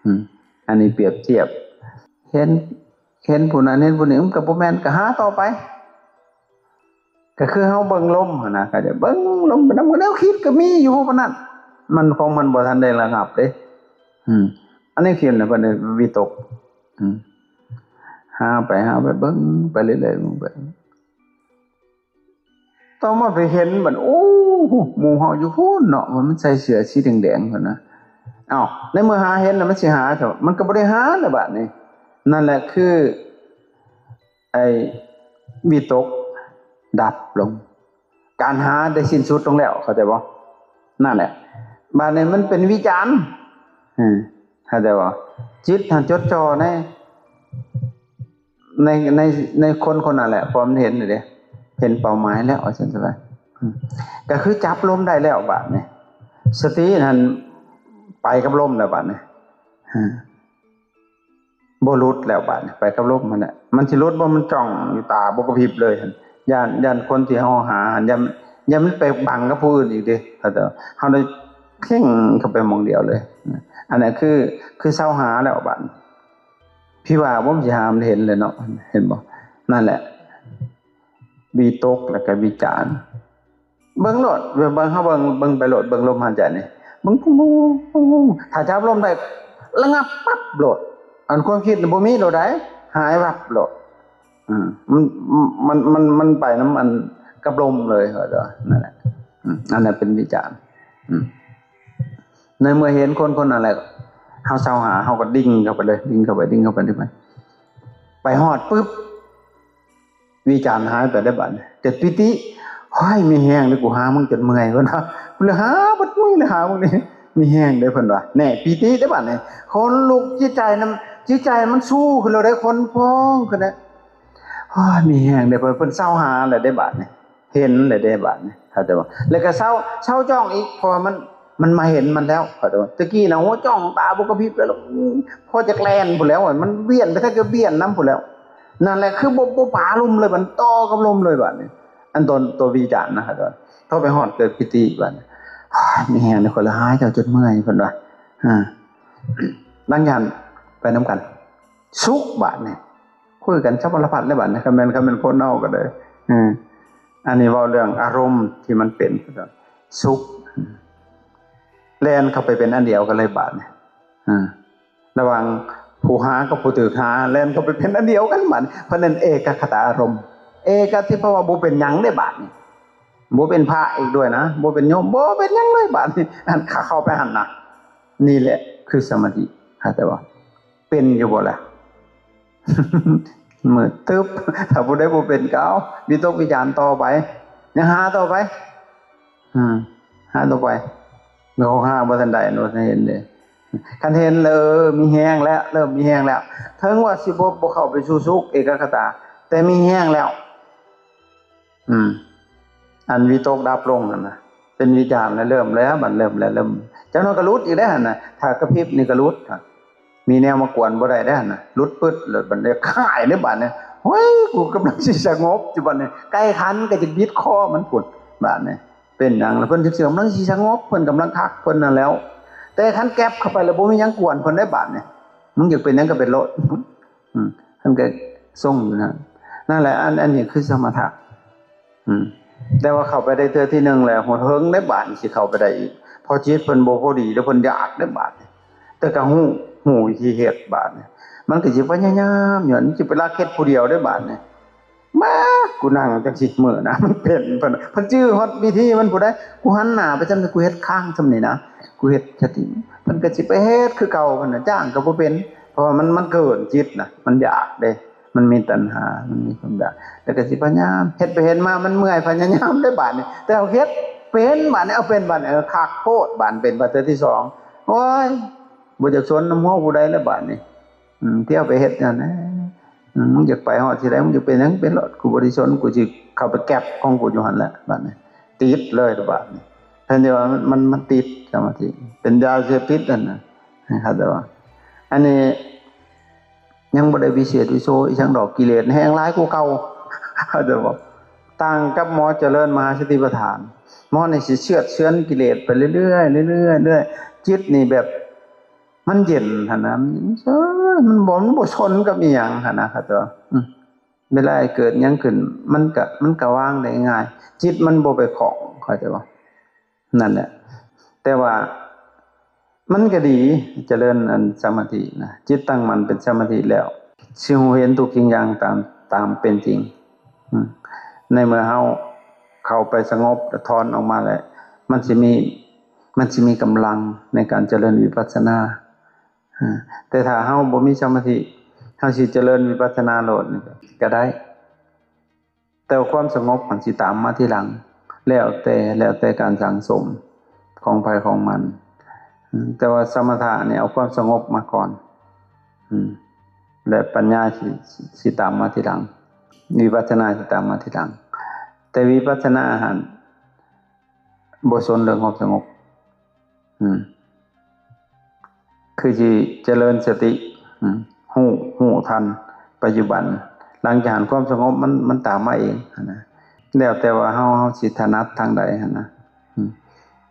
ອືມ ອັນນີ້ປຽບທຽບ ເຫັນ ເຫັນຜູ້ນັ້ນເຫັນຜູ້ນີ້ ມັນກໍບໍ່ແມ່ນ ກໍຫາຕໍ່ໄປ ກໍຄືເຮົາເບິ່ງລົມຫັ້ນນະ ກໍຈະເບິ່ງລົມໄປນຳ ແນວຄິດກໍມີຢູ່ປານນັ້ນ ມັນ ຂອງມັນບໍ່ທັນໄດ້ລະງັບເດ້. ອືມ ອັນນີ້ຄິດນະ ເພິ່ນເອີ້ນວິຕົກ. ອືມ ຫາໄປ ຫາໄປ ເບິ່ງໄປເລື້ອຍໆ ເບິ່ງໄປ ຕໍ່ມາໄປເຫັນບັດ ໂອ້ ໝູ່ເຮົາຢູ່ພຸ້ນເນາະ ວ່າມັນໃສ່ເສື້ອສີແດງໆ ເພິ່ນນະ. ເອົ້າ ໃນເມື່ອຫາເຫັນແລ້ວ ມັນຊິຫາເຖາະ ມັນກໍບໍ່ໄດ້ຫາແລ້ວບາດນີ້. ນັ້ນແຫຼະຄື ໄອ້ວິຕົກດັບລົງ ການຫາໄດ້ສິ້ນສຸດລົງແລ້ວ ເຂົ້າໃຈບໍ່? ນັ້ນແຫຼະ ບາດນີ້ມັນເປັນວິຈານ ເອີ ເຂົ້າໃຈບໍ່? ຈິດຫັ້ນຈົດຈ່ອສະ ໃນ ໃນ ໃນຄົນຄົນນັ້ນແຫຼະ ເພາະມັນເຫັນເດ້ ເຫັນເປົ້າໝາຍແລ້ວ ວ່າຊັ້ນຊະ. ອືມ ກໍຄືຈັບລົມໄດ້ແລ້ວບາດນີ້ ສະຕິຫັ້ນໄປກັບລົມແລ້ວບາດນີ້ ອາ ບໍ່ຫຼຸດແລ້ວບາດນີ້ ໄປກັບລົມຫັ້ນແຫຼະ. ມັນຊິຫຼຸດບໍ່? ມັນຈ້ອງຢູ່ ຕາບໍ່ກະພິບເລີຍຫັ້ນ ຢ້ານ ຢ້ານຄົນທີ່ເຮົາຫາຫັ້ນ ຢ້ານ ຢ້ານມັນໄປບັງກັບຜູ້ອື່ນອີກເດ້ ເຂົ້າໃຈບໍ່? ເຮົາໄດ້ເພັ່ງເຂົ້າໄປໝ່ອງດຽວເລີຍ. ອັນນັ້ນຄື ຄືເຊົາຫາແລ້ວບາດ ພິວ່າບໍ່ ມັນຊິຫາມັນເຫັນເລີຍເນາະ ເຫັນບໍ່? ນັ້ນແຫຼະ ວິຕົກ ແລ້ວກໍວິຈານ. ເບິ່ງໂລດ ເບິ່ງ ເຮົາເບິ່ງ ເບິ່ງໄປໂລດ ເບິ່ງລົມຫາຍໃຈນີ້ ເບິ່ງ ປຸ້ງໆໆ ຖ້າຈັບລົມໄດ້ ລະງັບປັບໂລດ ອັນຄວາມຄິດນີ້ບໍ່ມີໂລດໃດ ຫາຍວັບໂລດ. ອືມ ມັນ ມັນ ມັນ ມັນໄປນຳອັນກັບລົມເລີຍ ເຂົາເຈົ້າ ນັ້ນແຫຼະ. ອືມ ອັນນັ້ນເປັນວິຈານ. ອືມ ໃນເມື່ອເຫັນຄົນຄົນນັ້ນແລ້ວ ເຮົາເຊົາຫາ ເຮົາກໍດິ່ງເຂົ້າໄປເລີຍ ດິ່ງເຂົ້າໄປ ດິ່ງເຂົ້າໄປ ດິ່ງໄປ ໄປຮອດປຶບ ວິຈານຫາຍໄປໄດ້ບາດນີ້ ເກີດປີຕິ ໂອ້ຍ ມີແຮງເດ້ ກູຫາມຶງຈົນເມື່ອຍ ເພິ່ນວ່າ ເພິ່ນເລີຍຫາເບິດມື້ເລີຍ ຫາມຶງນີ້ ມີແຮງເດ້ ເພິ່ນວ່າ ແນ່ ປີຕິເດ້ບາດນີ້ ຄົນລຸກ ຈິດໃຈນຳ ຈິດໃຈມັນສູ້ຂຶ້ນແລ້ວເດ້ ຄົນພອງຂຶ້ນແລ້ວ ໂອ້ຍ ມີແຮງເດ້ ເພິ່ນ ເພິ່ນເຊົາຫາແລ້ວເດ້ບາດນີ້ ເຫັນແລ້ວເດ້ບາດນີ້ ເຂົ້າໃຈບໍ່? ແລ້ວກໍເຊົາ ເຊົາຈ້ອງອີກ ເພາະວ່າມັນ ມັນມາເຫັນມັນແລ້ວ ເຂົ້າໃຈບໍ່? ຕະກີ້ນະ ໂຫ ຈ້ອງຕາບໍ່ກະພິບແລ້ວ ພໍຈະແລ່ນພຸ້ນແລ້ວ ມັນວຽນໄປ ແທ້ກໍວຽນນຳພຸ້ນແລ້ວ. ນັ້ນແຫຼະ ຄືບໍ່ ບໍ່ປະລົມເລີຍ ມັນຕໍ່ກັບລົມເລີຍບາດນີ້. ອັນຕົວ ຕົວວິຈານນະ ເຂົ້າໃຈບໍ່? ເຂົ້າໄປຮອດເກີດປີຕິບາດນີ້ ມີແຮງເດ້ ຂ້ອຍລະຫາຍເຈົ້າຈົນເມື່ອຍ ເພິ່ນວ່າ ອາ ຫຼັງຈາກນັ້ນໄປນຳກັນ ສຸກບາດນີ້ ຄຸຍກັນສາລະພັດເລີຍບາດນີ້ ຄັນແມ່ນ ຄັນແມ່ນຄົນເຮົາກໍໄດ້. ເອີ ອັນນີ້ເວົ້າເລື່ອງອາລົມທີ່ມັນເປັນ ສຸກ ແລ່ນເຂົ້າໄປເປັນອັນດຽວກັນເລີຍບາດນີ້ ເອີ ລະຫວ່າງຜູ້ຫາກັບຜູ້ຖືກຫາ ແລ່ນເຂົ້າໄປເປັນອັນດຽວກັນບາດນີ້ ເພິ່ນເອີ້ນເອກະຄະຕາອາລົມ ເອກະທີ່ແປວ່າບໍ່ເປັນຫຍັງເດ້ບາດນີ້ ບໍ່ເປັນພະອີກດ້ວຍນະ ບໍ່ເປັນໂຍມ ບໍ່ເປັນຫຍັງເລີຍບາດນີ້ ອັນເຂົ້າໄປຫັ້ນນະ ນີ້ແຫຼະຄືສະມາທິ ເຂົ້າໃຈບໍ່? ເປັນຢູ່ບໍ່ລະ? ມືດຕຶບ ຖ້າຜູ້ໃດບໍ່ເປັນກໍເອົາ ວິຕົກວິຈານຕໍ່ໄປ ຍັງຫາຕໍ່ໄປ ອືມ ຫາຕໍ່ໄປ ເຮົາຫາບໍ່ທັນໄດ້ ບໍ່ທັນເຫັນເດ້. ຄັນເຫັນແລ້ວ ເອີ ມີແຮງແລ້ວ ເລີ່ມມີແຮງແລ້ວ ເຖິງວ່າຊິບໍ່ ບໍ່ເຂົ້າໄປສູ່ສຸກເອກະຄະຕາ ແຕ່ມີແຮງແລ້ວ ອືມ ອັນວິຕົກດັບລົງຫັ້ນນະ ເປັນວິຈານແລ້ວ ເລີ່ມແລ້ວ ບັດເລີ່ມແລ້ວ ເລີ່ມ ຈັກໜ້ອຍກໍຫຼຸດອີກແລ້ວຫັ້ນນະ ຖ້າກະພິບນີ້ກໍຫຼຸດ ມີແນວມາກວນບໍ່ໄດ້ແລ້ວຫັ້ນນະ ຫຼຸດປຶດ ແລ້ວບັດນີ້ຄ້າຍເດ້ບາດນີ້ ໂອ້ຍ ກູກຳລັງຊິສະຫງົບຢູ່ບາດນີ້ ໄກ່ຂັນກໍຈະບິດຄໍມັນພຸ້ນ ບາດນີ້ ເປັນຫຍັງລະ ເພິ່ນຈຶ່ງຊິກຳລັງຊິສະຫງົບ ເພິ່ນກຳລັງຄັກເພິ່ນນັ້ນແລ້ວ ແຕ່ຄັນແກັບເຂົ້າໄປແລ້ວ ບໍ່ມີຫຍັງກວນເພິ່ນໄດ້ບາດນີ້ ມຶງຢາກເປັນຫຍັງກໍເປັນໂລດ. ອືມ ເພິ່ນກໍຊົງຢູ່ນັ້ນ ນັ້ນແຫຼະ ອັນ ອັນນີ້ຄືສະມະຖະ ອືມ ແຕ່ວ່າເຂົ້າໄປໄດ້ເທື່ອທີໜຶ່ງແລ້ວ ໂຫດເຫິງເດ້ບາດນີ້ ຊິເຂົ້າໄປໄດ້ອີກ ເພາະຈິດເພິ່ນບໍ່ພໍດີ ແລ້ວເພິ່ນຢາກເດ້ບາດນີ້ ແຕ່ກໍຮູ້ ຮູ້ວິທີເຮັດບາດນີ້ ມັນກໍຊິພະຍາຍາມຢູ່ ມັນຊິໄປລັກເຮັດຜູ້ດຽວເດ້ບາດນີ້ ມາ ກູນັ່ງຈັ່ງຊີ້ມື້ນະ ມັນເປັນ ເພິ່ນ ເພິ່ນຈື່ຮອດວິທີມັນຜູ້ໃດ ກູຫັນໜ້າໄປຊ່ຳນີ້ ກູເຮັດຄາງຊ່ຳນີ້ນະ ກູເຮັດສະຕິ ເພິ່ນກໍຊິໄປເຮັດຄືເກົ່າ ເພິ່ນນະ ຈ້າງກໍບໍ່ເປັນ ເພາະວ່າມັນ ມັນເກີນຈິດນະ ມັນຢາກເດ້ ມັນມີຕັນຫາ ມັນມີຄວາມຢາກ ແລ້ວກໍຊິພະຍາຍາມເຮັດ ໄປເຮັດມາມັນເມື່ອຍ ພະຍາຍາມໄດ້ບາດນີ້ ແຕ່ເຮົາເຮັດເປັນບາດນີ້ ເອົາເປັນບາດນີ້ ເອີ ຄັກໂພດ ບາດເປັນບາດເທື່ອທີສອງ ໂອ້ຍ ບໍ່ຢາກສົນນຳຫົວຜູ້ໃດແລ້ວບາດນີ້. ອືມ ທ່ຽວໄປເຮັດນັ້ນນະ ອືມ ມຶງຢາກໄປຮອດທີ່ໃດ ມຶງຢາກເປັນຫຍັງເປັນໂລດ ກູບໍ່ໄດ້ສົນ ກູຊິເຂົ້າໄປແກັບຂອງກູຢູ່ຫັ້ນແຫຼະ ບາດນີ້ ຕິດເລີຍລະບາດນີ້ ແທນທີ່ວ່າມັນ ມັນ ມັນຕິດສະມາທິ ເປັນຢາເສບຕິດຫັ້ນນະ ເຂົ້າໃຈບໍ່? ອັນນີ້ຍັງບໍ່ໄດ້ວິເສດວິໂສອີ່ຫຍັງດອກ ກິເລດແຮງຫຼາຍກວ່າເກົ່າ ເຂົ້າໃຈບໍ່? ຕ່າງກັບໝໍຈະເລີນມະຫາສະຕິປະທານ. ໝໍນີ້ຊິເຊືອດເຊືອນກິເລດໄປເລື້ອຍໆ ເລື້ອຍໆ ເລື້ອຍໆ. ຈິດນີ້ແບບມັນເຢັນຫັ້ນນະ, ເອີ ມັນບໍ່ ມັນບໍ່ຊົນກັບອີ່ຫຍັງຫັ້ນນະ ເຂົາເຈົ້າ. ອືມ ເວລາເກີດຫຍັງຂຶ້ນ ມັນກະ ມັນກະວາງໄດ້ງ່າຍ, ຈິດມັນບໍ່ໄປຂ້ອງ ເຂົາເຈົ້າວ່າ. ນັ້ນແຫຼະ ແຕ່ວ່າມັນກໍດີ ຈະເລີນອັນສະມາທິນະ, ຈິດຕັ້ງໝັ້ນເປັນສະມາທິແລ້ວ ຊິຮູ້ເຫັນທຸກສິ່ງຢ່າງຕາມ ຕາມເປັນຈິງ. ອືມ ໃນເມື່ອເຮົາເຂົ້າໄປສະຫງົບ ແລະ ຖອນອອກມາແລ້ວ ມັນຊິມີ ມັນຊິມີກຳລັງໃນການຈະເລີນວິປັດສະນາ. ອາ ແຕ່ຖ້າເຮົາບໍ່ມີສະມາທິ ເຮົາຊິຈະເລີນວິປັດສະນາໂລດນີ້ກໍໄດ້. ແຕ່ວ່າຄວາມສະຫງົບມັນຊິຕາມມາທີຫຼັງ ແລ້ວແຕ່ ແລ້ວແຕ່ການສັ່ງສົມຂອງໃຜຂອງມັນ. ອືມ ແຕ່ວ່າສະມະຖະນີ້ເອົາຄວາມສະຫງົບມາກ່ອນ ອືມ ແລະ ປັນຍາຊິ ຊິຕາມມາທີຫຼັງ, ວິປັດສະນາຊິຕາມມາທີຫຼັງ. ແຕ່ວິປັດສະນາຫັ້ນບໍ່ສົນເລື່ອງຄວາມສະຫງົບ. ອືມ ຄືຊິຈະເລີນສະຕິ ອືມ ຮູ້ ຮູ້ທັນປັດຈຸບັນ. ຫຼັງຈາກຫັ້ນຄວາມສະຫງົບມັນ ມັນຕາມມາເອງຫັ້ນນະ, ແລ້ວແຕ່ວ່າເຮົາ ເຮົາຊິຖະໜັດທາງໃດຫັ້ນນະ. ອືມ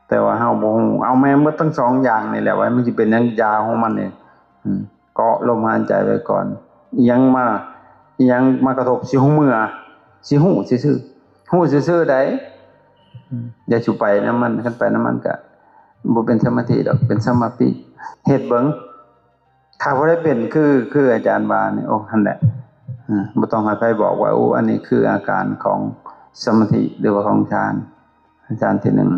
ແຕ່ວ່າເຮົາບໍ່ຮູ້ ເອົາແມ່ນໝົດທັງສອງຢ່າງນີ້ແຫຼະ ວ່າມັນຊິເປັນຫຍັງ ຢາຂອງມັນເອງ. ອືມ ເກາະລົມຫາຍໃຈໄວ້ກ່ອນ. ອີ່ຫຍັງມາ ອີ່ຫຍັງມາກະທົບ ຊິຮູ້ເມື່ອ ຊິຮູ້ຊື່ໆ ຮູ້ຊື່ໆໃດ. ອືມ ຢ່າສູ່ໄປນຳມັນ, ຄັນໄປນຳມັນກະບໍ່ເປັນສະມາທິດອກ ເປັນສະມາປິ. ເຮັດເບິ່ງ ຖ້າຜູ້ໃດເປັນຄື ຄືອາຈານວ່ານີ້ ໂອ້ ຫັ້ນແຫຼະ. ອືມ ບໍ່ຕ້ອງໃຫ້ໃຜບອກວ່າ ໂອ້ ອັນນີ້ຄືອາການຂອງສະມາທິ ຫຼືວ່າຂອງฌານ. ຊານທີໜຶ່ງ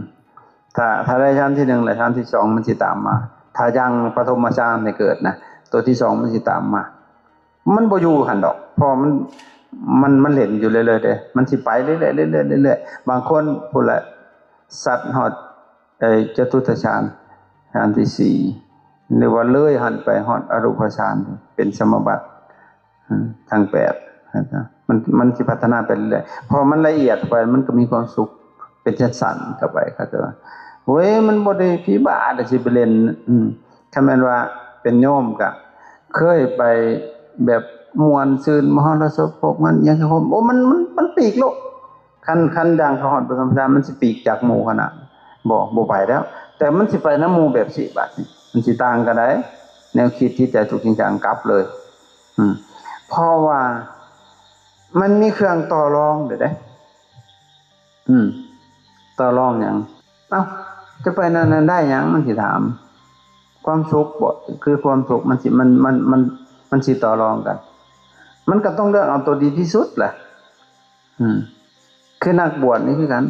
ຖ້າ ຖ້າໄດ້ຊານທີໜຶ່ງແລ້ວ ຊານທີສອງມັນຊິຕາມມາ. ຖ້າຢ່າງປະຖົມມະຊານໃຫ້ເກີດນະ ຕົວທີສອງມັນຊິຕາມມາ. ມັນບໍ່ຢູ່ຫັ້ນດອກ ເພາະມັນ ມັນ ມັນເຫຼັ້ນຢູ່ເລື້ອຍໆເດ້, ມັນຊິໄປເລື້ອຍໆ ເລື້ອຍໆ ເລື້ອຍໆ. ບາງຄົນພຸ້ນແຫຼະ ສັດຮອດ ເອີ ຈະຕຸດຕະຊານ ຊານທີສີ່ ຫຼືວ່າເລີຍຫັ້ນໄປຮອດອະຮູປະຊານ ເປັນສະມາບັດ ອືມ ທັງແປດ ມັນ ມັນຊິພັດທະນາໄປເລື້ອຍໆ ເພາະມັນລະອຽດໄປ ມັນກໍມີຄວາມສຸກເປັນຊັ້ນໆເຂົ້າໄປ. ເຂົາເຈົ້າວ່າ ໂອ້ຍ ມັນບໍ່ໄດ້ຜີບ້າ ແຕ່ຊິໄປຫຼິ້ນ. ອືມ ຄັນແມ່ນວ່າເປັນໂຍມກະເຄີຍໄປແບບມ່ວນຊື່ນ ມະຫອລະສົບ ພວກມັນຫຍັງ ໂອ້ ມັນ ມັນ ມັນປີກໂລກ. ຄັນ ຄັນຢ່າງເຂົ້າຮອດປະຖົມມະຊານ ມັນຊິປີກຈາກໝູ່ຂະໜາດ ບໍ່ ບໍ່ໄປແລ້ວ. ແຕ່ມັນຊິໄປນຳໝູ່ແບບຊີ້ ບາດນີ້ມັນຊິຕ່າງກັນໃດ໋ ແນວຄິດ ຈິດໃຈ ທຸກສິ່ງຢ່າງກັບເລີຍ. ອືມ ເພາະວ່າມັນມີເຄື່ອງຕໍ່ລອງເດ້ ອືມ ຕໍ່ລອງຫຍັງ? ເອົ້າ ຈະໄປນັ້ນ ນັ້ນໄດ້ຫຍັງ? ມັນຊິຖາມ. ຄວາມສຸກບໍ? ຄືຄວາມສຸກ ມັນຊິ ມັນ ມັນ ມັນ ມັນຊິຕໍ່ລອງກັນ. ມັນກໍຕ້ອງເລືອກເອົາຕົວດີທີ່ສຸດແຫຼະ. ອືມ ຄືນັກບວດນີ້ຄືກັນ.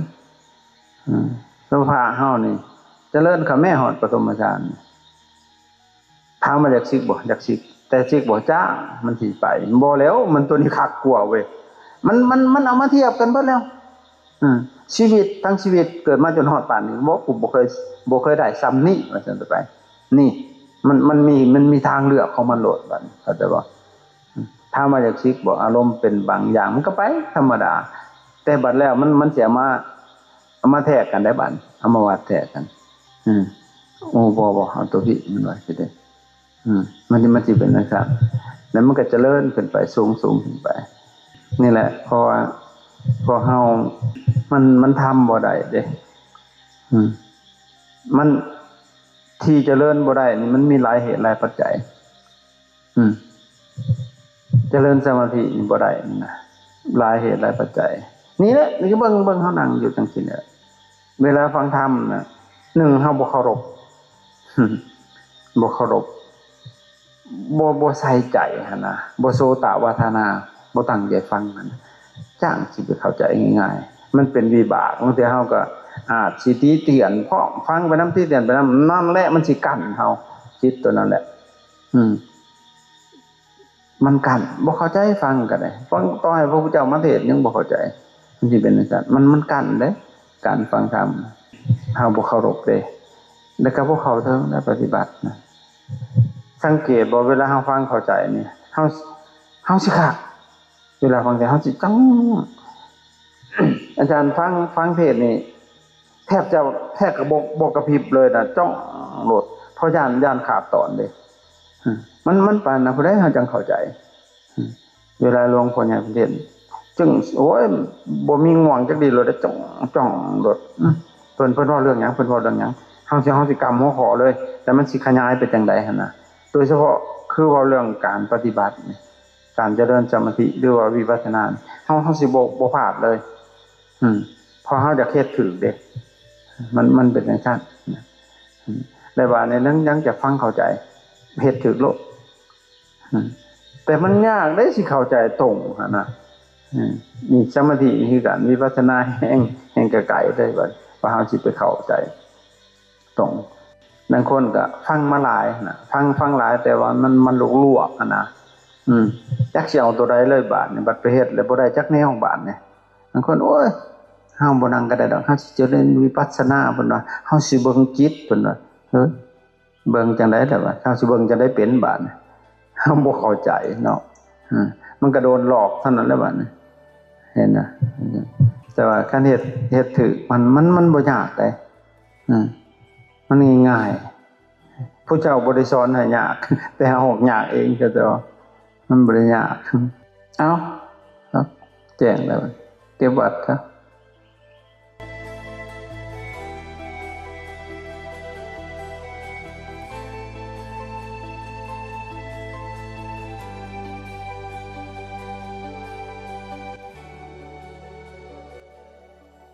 ອືມ ສົມພະເຮົານີ້ຈະເລີນຂະແມ້ຮອດປະຖົມມະຊານ. ຖາມວ່າຢາກສິກບໍ່? ຢາກສິກ. ແຕ່ສິກບໍ່? ຈ້າງມັນຊິໄປ. ບໍ່ແລ້ວ ມັນຕົວນີ້ຄັກກວ່າເວີຍ. ມັນ ມັນ ມັນເອົາມາທຽບກັນເບິດແລ້ວ. ອືມ ຊີວິດ ທັງຊີວິດເກີດມາຈົນຮອດປານນີ້ ບໍ່ ກູບໍ່ເຄີຍ ບໍ່ເຄີຍໄດ້ຊ່ຳນີ້ ວ່າຊັ້ນໄປ. ນີ້ ມັນ ມັນມີ ມັນມີທາງເລືອກຂອງມັນໂລດ ບາດນີ້ ເຂົ້າໃຈບໍ່? ອືມ ຖາມວ່າຢາກສິກບໍ່? ອາລົມເປັນບາງຢ່າງ ມັນກໍໄປທຳມະດາ. ແຕ່ບັດແລ້ວມັນ ມັນຊິເອົາມາ ເອົາມາແທກກັນໄດ໋ ບາດ ເອົາມາວັດແທກກັນ. ອືມ ໂອ້ ບໍ່ ບໍ່ ເອົາຕົວພີ້ ມັນວ່າຊິເດ້. ອືມ ມັນ ມັນຊິເປັນຈັ່ງຊັ້ນ ແລ້ວມັນກໍຈະເລີນຂຶ້ນໄປ ສູງໆຂຶ້ນໄປ. ນີ້ແຫຼະ ເພາະວ່າພວກເຮົາ ມັນ ມັນທຳບໍ່ໄດ້ເດ້. ອືມ ມັນ ທີ່ຈະເລີນບໍ່ໄດ້ນີ້ ມັນມີຫຼາຍເຫດຫຼາຍປັດໄຈ. ອືມ ຈະເລີນສະມາທິນີ້ບໍ່ໄດ້ນະ ຫຼາຍເຫດຫຼາຍປັດໄຈ. ນີ້ແຫຼະ ນີ້ເບິ່ງ ເບິ່ງເຮົານັ່ງຢູ່ຈັ່ງຊີ້ແຫຼະ ເວລາຟັງທຳນະ ໜຶ່ງ ເຮົາບໍ່ເຄົາລົບ ບໍ່ເຄົາລົບ ບໍ່ ບໍ່ໃສ່ໃຈຫັ້ນນະ ບໍ່ໂສຕະວາທະນາ ບໍ່ຕັ້ງໃຈຟັງຫັ້ນນະ ຈັ່ງຊິໄປເຂົ້າໃຈງ່າຍໆ. ມັນເປັນວິບາກ ບາງເທື່ອເຮົາກໍອາດຊິຕິຕຽນພ້ອມ ຟັງໄປນຳ ຕິຕຽນໄປນຳ ນັ້ນແຫຼະ ມັນຊິກັ້ນເຮົາ ຈິດຕົວນັ້ນແຫຼະ. ອືມ ມັນກັ້ນ ບໍ່ເຂົ້າໃຈ ຟັງກໍໄດ້ ຟັງ ຕໍ່ໃຫ້ພະພຸດທະເຈົ້າມາເທດຍັງບໍ່ເຂົ້າໃຈ ມັນຊິເປັນຈັ່ງຊັ້ນ. ມັນ ມັນກັ້ນເດ້ ການຟັງທຳ ເຮົາບໍ່ເຄົາລົບເດ້ ແລ້ວກໍບໍ່ເຂົ້າເຖິງໃນປະຕິບັດນະ. ສັງເກດບໍ່ ເວລາເຮົາຟັງເຂົ້າໃຈນີ້ ເຮົາ ເຮົາຊິຄັກ ເວລາຟັງເທດເຮົາຊິຈ້ອງ ອາຈານຟັງ ຟັງເທດນີ້ ແທບຈະ ແທບກະບໍ່ ບໍ່ກະພິບເລີຍນະ ຈ້ອງໂລດ ເພາະຢ້ານ ຢ້ານຂາດຕອນເດ້. ມັນ ມັນປານນັ້ນພຸ້ນໃດ ເຮົາຈັ່ງເຂົ້າໃຈ. ເວລາຫຼວງພໍ່ໃຫຍ່ເພິ່ນເທດ ຈຶ່ງ ໂອ້ຍ ບໍ່ມີງ່ວງຈັກດີ້ໂລດ ຈ້ອງ ຈ້ອງໂລດ. ອືມ ເພິ່ນ ເພິ່ນເວົ້າເລື່ອງຫຍັງ? ເພິ່ນເວົ້າເລື່ອງຫຍັງ? ເຮົາຊິ ເຮົາຊິກຳຫົວຂໍ້ເລີຍ ແຕ່ມັນຊິຂະຫຍາຍໄປຈັ່ງໃດຫັ້ນນະ? ໂດຍສະເພາະຄືເວົ້າເລື່ອງການປະຕິບັດນີ້ ການຈະເລີນສະມາທິ ຫຼືວ່າວິປັດສະນາ ເຮົາ ເຮົາຊິບໍ່ ບໍ່ພາດເລີຍ. ອືມ ເພາະເຮົາຢາກເຮັດຖືກເດ້ ມັນ ມັນເປັນຈັ່ງຊັ້ນ. ອືມ ແຕ່ວ່າໃນເລື່ອງ ຍັງຈະຟັງເຂົ້າໃຈ ເຮັດຖືກໂລດ. ອືມ ແຕ່ມັນຍາກເດ້ ຊິເຂົ້າໃຈຕົງຫັ້ນນະ. ອືມ ນີ້ສະມາທິນີ້ຄືກັນ ວິປັດສະນາແຮ່ງ ແຮ່ງກະໄກເລີຍ ວ່າ ວ່າເຮົາຊິໄປເຂົ້າໃຈຕົງ. ບາງຄົນກໍຟັງມາຫຼາຍນະ ຟັງ ຟັງຫຼາຍ ແຕ່ວ່າມັນ ມັນລວກໆຫັ້ນນະ. ອືມ ຈັກຊິເອົາໂຕໃດເລີຍບາດນີ້ ບັດໄປເຮັດແລ້ວບໍ່ໄດ້ຈັກແນວບາດນີ້. ບາງຄົນ ໂອ້ຍ ເຮົາບໍ່ນັ່ງກໍໄດ້ດອກ ເຮົາຊິຈະເລີນວິປັດສະນາ ເພິ່ນວ່າ ເຮົາຊິເບິ່ງຈິດ ເພິ່ນວ່າ. ເອີ ເບິ່ງຈັ່ງໃດແລ້ວວະ ເຮົາຊິເບິ່ງຈັ່ງໃດເປັນບາດນີ້? ເຮົາບໍ່ເຂົ້າໃຈເນາະ. ອືມ ມັນກໍໂດນຫຼອກເທົ່ານັ້ນແຫຼະບາດນີ້ ເຫັນນະ. ແຕ່ວ່າຄັນເຮັດ ເຮັດຖືກ ມັນ ມັນ ມັນບໍ່ຍາກເດ້. ອືມ ມັນງ່າຍໆ ຜູ້ເຈົ້າບໍ່ໄດ້ສອນໃຫ້ຍາກ ແຕ່ເຮົາອອກຍາກເອງ ເຈົ້າ ແຕ່ວ່າມັນບໍ່ໄດ້ຍາກ. ເອົ້າ ແຈ້ງແລ້ວ ເກັບວັດຊະ.